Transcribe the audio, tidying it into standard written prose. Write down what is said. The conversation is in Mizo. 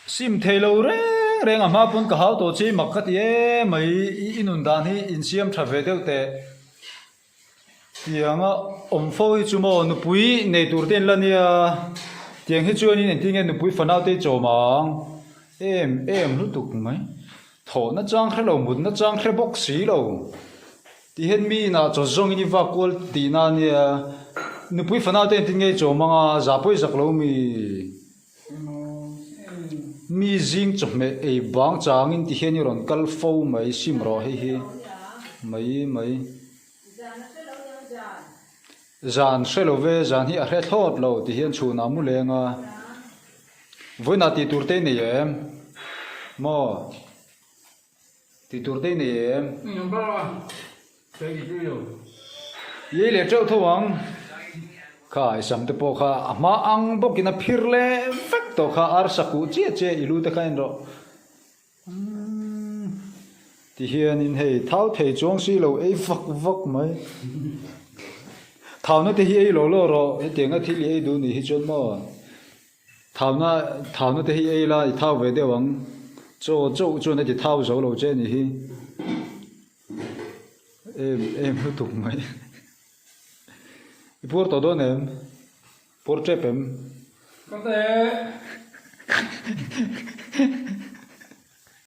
Sim thei lo reng reng a hma pawn ka hau tawh che i mak ka ti em mai i nun dan hi insiam tha ve deuh teh. Tianga awm fo hi chu maw nupui nei tur te in la nia tiang hi chuanin engtin nge nupui fanau te hi chawm ang em em lutuk mai thawh na chang hre lo mut na chang hre bawk si lo ti hian mi inah chaw zawngin i vak kual tihna ania nupui fanau te engtin nge i chawm anga zah pawi zak lo mi. Mi zing chawhmeh ei bang changin ti hian i rawn kal fo mai sim rawh hei hi mai mai. Zan hre lo ve zan hi a hre thlawt lo ti hian chhunah mu leng a. Vawiinah tih tur te i nei em? Maw? Tih tur te i nei em? Iei leh teuh tho ang. Kha i sam te pawh kha a hma ang bawkin a phir leh vek tawh kha arsa kuh chiah chiah i lu te kha en rawh. Umm ti hianin hei thau thei chuang si lo ei vak vak mai. Thauna te hi ei lo lo rawh hetianga thil i ei duh nih hi chuan maw. Thauna thauna te hi ei la i thau ve deuh ang. Chaw chauh chuan a ti thau zo lo che nih hi. Em em lutuk mai. I puar tawh dawn em? Puar tep em? Ka te.